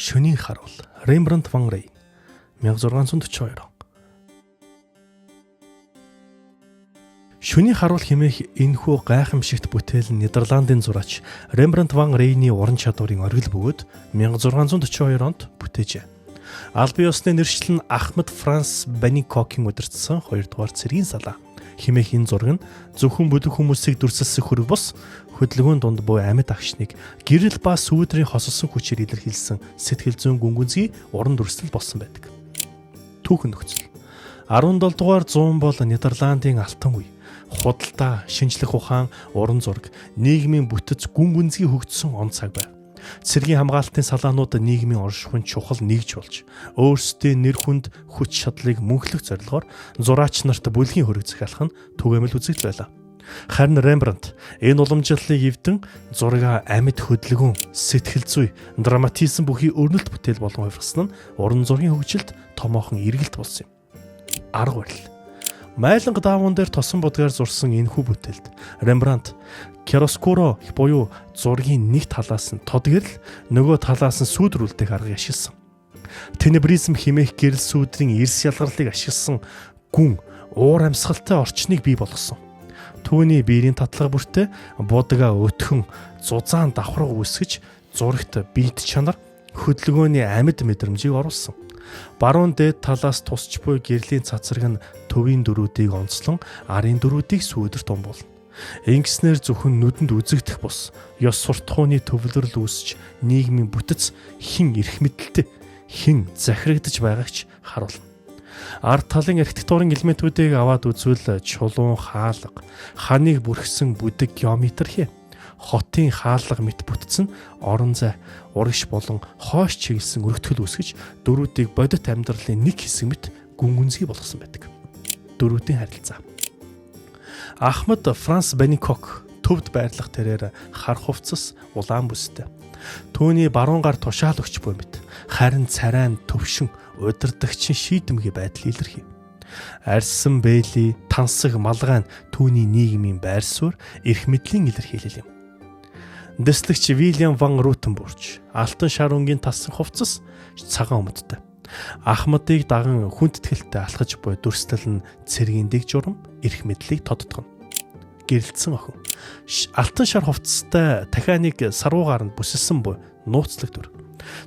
Шөнийн харуул Рембрандт ван Рейн 1642 он. Шөнийн харуул хэмээх энэхүү гайхамшигт бүтээл нь Нидерландын зураач Рембрандт ван Рейний уран чадварын оргил бөгөөд 1642 онд бүтээжээ. Албан ёсны нэршил нь Ахмад Франс Баникокийн удирдсан 2 дугаар цэргийн салаа хэмээх энэ зураг нь зөвхөн бүлэг хүмүүсийг дүрсэлсэн хөрөг бус хөдөлгөөн дунд буй амьд агшныг гэрэл ба сүүдрийн хосолсон хүчээр илэрхийлсэн сэтгэл зүйн гүн гүнзгий уран дүрслэл болсон байдаг. Түүхэн нөхцөл 17 дугаар зуун бол Нидерландын алтан үе. Худалдаа, шинжлэх ухаан, уран зураг, нийгмийн бүтэц гүн гүнзгий хөгжсөн он цаг байв. Цэргийн хамгаалтын салаанууд нийгмийн оршихуйн чухал нэгж болж, өөрсдийн нэр хүнд хүч чадлыг мөнхлөх зорилгоор зураач нарт бүлгийн хөрөг захиалах нь түгээмэл үзэгдэл байлаа. Харин Рембрандт энэ уламжлалыг эвдэн зургаа амьд хөдөлгөөн, сэтгэл зүй, драматизм бүхий өрнөлт бүтээл болон хувиргасан нь уран зургийн хөгжилд томоохон эргэлт болсон юм. Арга барил. Майланга даавуун дээр тосон будгаар зурсан энэхүү бүтээлд Рембрандт chiaroscuro буюу зургийн нэг талаас нь тод гэрэл, нөгөө талаас нь сүүдэр үлдээх аргыг ашигласан. Тенебризм хэмээх гэрэл сүүдрийн эрс ялгарлыг ашигласан гүн уур амьсгалтай орчныг бий болгосон. Түүний биерийн татлага бүртээ будгаа өтгөн зузаан давхарга үүсгэж зурагт биет чанар, хөдөлгөөний амьд мэдрэмжийг оруулсан. Баруун дээд талаас тусч буй гэрлийн цацраг нь төвийн дөрүүдийг онцлон арын дөрүүдийг сүүдэрт умбуулна. Ингэснээр зөвхөн нүдэнд үзэгдэх бус ёс суртахууны төвлөрөл үүсч нийгмийн бүтэц хэн эрх мэдэлтэй, хэн захирагдаж байгааг ч харуулна. Ард талын архитектурын элементүүдийг аваад үзвэл чулуун хаалга, ханыг бүрхсэн бүдэг геометр хэ. Хотын хаалга мэт бүтц нь орон зай, урагш болон хойш чиглэсэн өргөтгөл үүсгэж дөрүүдийг бодит амьдралын нэг хэсэг мэт гүн гүнзгий болгосон байдаг. Дөрүүдийн харилцаа. Ахмад Франс Баникок төвд байрлах тэрээр хар хувцас, улаан бүстэй. Түүний баруун гар тушаал өгч буй мэт. Харин царай нь төвшин удирдагчийн шийдэмгий байдал илэрхий. Арьсан бэли, тансаг малгай нь түүний нийгмийн байр суурь, эрх мэдлийн илэрхийлэл юм. Дэслэгч Вильям ван Рутенбурч алтан шар өнгийн тассан хувцас, цагаан өмдтэй. Ахмадыг даган хүндэтгэлтэй алхаж буй дүрслэл нь цэргийн дэг журам, эрх мэдлийг тодтгоно. Гэрэлтсэн охин. Алтан шар хувцастай дахианыг саруугаар нь бүсэлсэн буй нууцлаг дүр.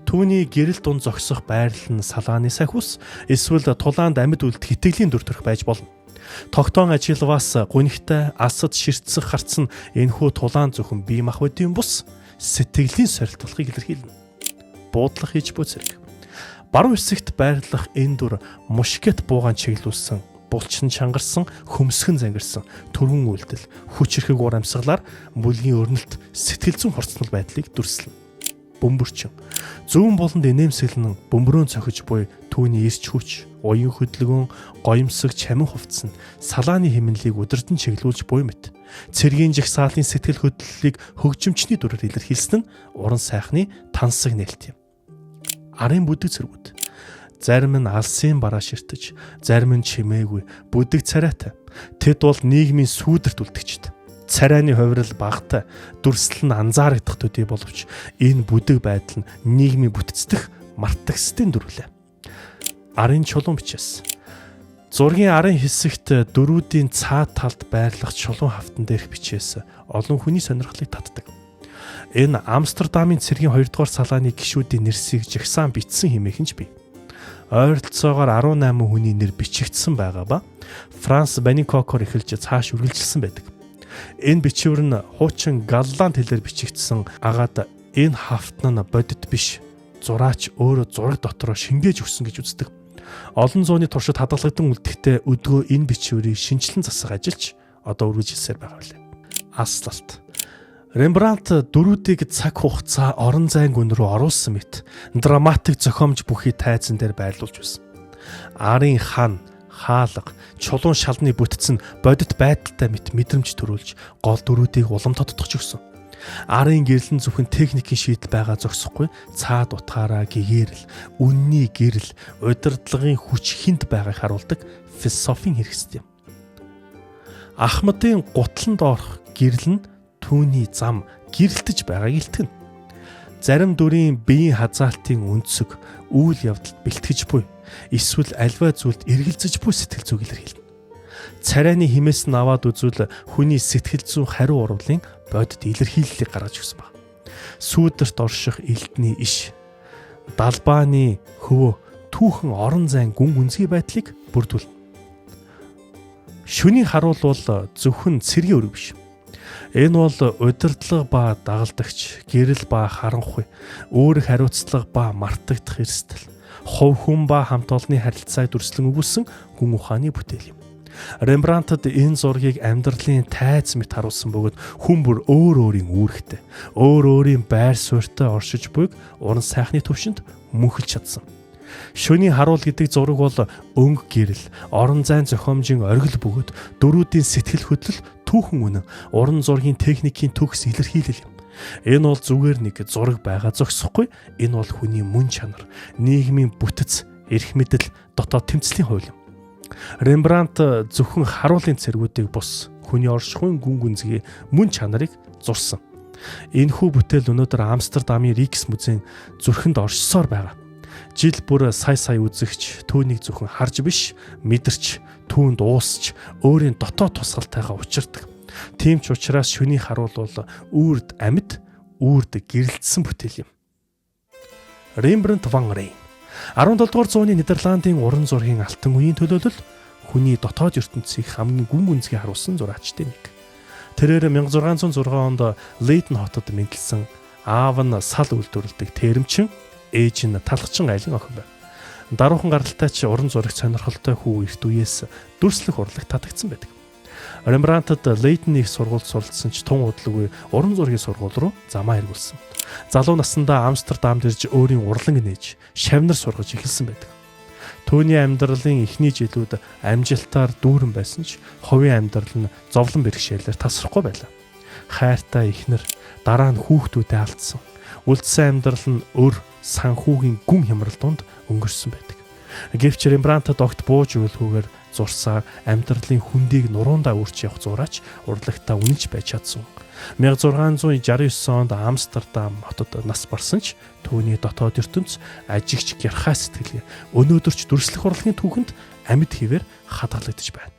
Түүний гэрэл дунд зогсох байрлал нь салааны сахиус эсвэл тулаанд амьд үлдэх итгэлийн дүр төрх байж болно. Тогтоон ажилваас гунигтай асад ширтсэн харц нь энэхүү тулаан зөвхөн бие махбодын бус сэтгэлийн сорилтолхыг илэрхийлнэ. Буудлах хийж буй цэрэг. Баруун хэсэгт байрлах энэ дүр мушкет буугаан чиглүүлсэн, булчин чангарсан, хөмсгөн зангирсан түргэн үйлдэл, хүч хэрхэг уур амьсгалаар бүлгийн өрнөлт, сэтгэл зүйн хурцнал байдлыг дүрслэнэ. Бөмбөрчин. Зүүн буланд инээмсэглэн бөмбөрөөн цохиж буй түүний ирч хүч, уян хөдөлгөөн, гоёмсог чамин хувцас нь салааны хэмнэлийг удирдан чиглүүлж буй мэт. Цэргийн жагсаалын сэтгэл хөдлөлийг хөгжимчний дүрээр илэрхийлсэн нь уран сайхны тансаг нээлт юм. Арын бүдэг цэргүүд. Зарим нь алсын бараа ширтэж, зарим нь чимээгүй, бүдэг царайтай. Тэд бол нийгмийн сүүдэрт үлдэгчд. Царайны хувирал багтай, дүрслэл нь анзаарагдах төдий боловч энэ бүдэг байдал нь нийгмийн бүтцдэх мартагсдын дүрлээ. Арын чулуун бичээс. Зургийн арын хэсэгт дөрүүдийн цаад талд байрлах чулуун хавтан дээрх бичээс олон хүний сонирхлыг татдаг. Энэ Амстердамын цэргийн 2 дугаар салааны гишүүдийн нэрсийг жагсаан бичсэн хэмээх нь ч бий. Ойролцоогоор 18 хүний нэр бичигдсэн байгаа ба Франс Баникокоор эхэлж цааш үргэлжилсэн байдаг. Энэ бичвэр нь хуучин голланд хэлээр бичигдсэн агаад энэ хавтан нь бодит биш. Зураач өөрөө зураг дотроо шингээж өгсөн гэж үздэг. Олон зууны туршид хадгалагдан үлдэхдээ өдгөө энэ бичвэрийг шинжилэн засах ажиллаж одоо үргэлжилсээр байгаа билээ. Аслалт. Рембрандт дөрүүдийг цаг хугацаа орон зайн гүн рүү оруулсан мэт драматик зохиомж бүхий тайзан дээр байрлуулж байсан. Арын хан, хаалга, чулуун шалны бүтц нь бодит байдалтай мэт мэдрэмж төрүүлж гол дөрүүдийг улам тодтогч өгсөн. Арын гэрлэн зөвхөн техникийн шийдэл байгаа зогсохгүй цаад утгаараа гэгэрэл, үнний гэрэл, удирдлагын хүч хүнд байгааг харуулдаг философийн хэрэгсэл юм. Ахмадын гутлан доорх гэрэл нь түүний зам гэрэлтэж байгааг илтгэнэ. Зарим дүрийн биеийн хазаалтын өнцөг үйл явдалд бэлтгэж буй эсвэл альва зүйлд эргэлзэж буй сэтгэл зүйг илэрхийлнэ. Царайны химээс нь аваад үзвэл хүний сэтгэл зүйн хариу урвалын бодит илэрхийллийг гаргаж өгсөн баг. Сүүдэрт орших элдний иш, далбааны хөвөө түүхэн орон зайн гүн гүнзгий байдлыг бүрдүүлнэ. Шөнийн харуул бол зөвхөн цэргийн өрөг биш. Энэ бол удирдлага ба дагалдагч, гэрэл ба харанхуй, өөрөх хариуцлага ба мартагдах эрсдэл, хувь хүн ба хамт олонны харилцааг дүрслэн өгүүлсэн гүн ухааны бүтээл юм. Рембрандтад энэ зургийг амьдралын тайз мэт харуулсан бөгөөд хүн бүр өөр өөрийн үүрэгтэй, өөр өөрийн байр суурьтай оршиж буйг уран сайхны төвшөнд мөнхөлж чадсан. Шөнийн харуул гэдэг зураг бол өнгө гэрэл, орон зайн зохиомжийн оргил бөгөөд дөрүүдийн сэтгэл хөдлөл түүхэн үнэн, уран зургийн техникийн төгс илэрхийлэл юм. Энэ бол зүгээр нэг зураг байгаа зогсохгүй. Энэ бол хүний мөн чанар, нийгмийн бүтэц, эрх мэдэл, дотоод тэмцлийн хууль юм. Рембрандт зөвхөн харуулын цэргүүдийг бус хүний оршихуйн гүн гүнзгий мөн чанарыг зурсан. Энэхүү бүтээл өнөөдөр Амстердамын Рикс музейн зүрхэнд оршсоор байгаа. Жил бүр сая сая үзэгч түүнийг зөвхөн харж биш, мэдэрч, түүнд уусч, өөрийн дотоод тусгалтайгаа учирдаг. Тийм ч учраас шөнийн харуул бол үрд амьд, үрд гэрэлтсэн бүтээл юм. Рембрандт ван Рейн 17 дугаар зууны Нидерландын уран зургийн алтан үеийн төлөөлөл хүний дотоод ертөнцийг хамгийн гүн гүнзгий харуулсан зураачдын нэг. Тэрээр 1606 онд Лейден хотод мэндэлсэн. Аав нь сал үйлдвэрлэдэг тэрэмчин, ээж нь талхчин айлын охин байв. Даруухан гаралтай ч уран зурагт сонирхолтой хүү эрт үеэс дүрслэх урлаг татагдсан байдаг. Рембрандтад Лейдений их сургуульд суралцсан ч тун удалгүй уран зургийн сургууль руу замаа эргүүлсэн. Залуу насндаа Амстердамд ирж өөрийн урланг нээж, шавнар сургаж эхэлсэн байдаг. Түүний амьдралын эхний жилүүд амжилтаар дүүрэн байсан ч хувийн амьдрал нь зовлон бэрхшээлээр тасрахгүй байлаа. Хайртай эхнэр, дараа нь хүүхдүүдээ алдсан. Үлдсэн амьдрал нь өр санхүүгийн гүн хямрал донд өнгөрсөн байдаг. Гэвч Рембрандтад огт бууж уйлгүйгээр зурсаар амьдралын хүндийг нуруундаа үрч явах зураач урлагтаа үнэнч байж чадсан. 1669 онд Амстердам хотод нас барсан ч түүний дотоод ертөнц ажигч гярхай сэтгэлгээ өнөөдөр ч дүрслэх урлагийн түүхэнд амьд хэвээр хадгалагдаж байна.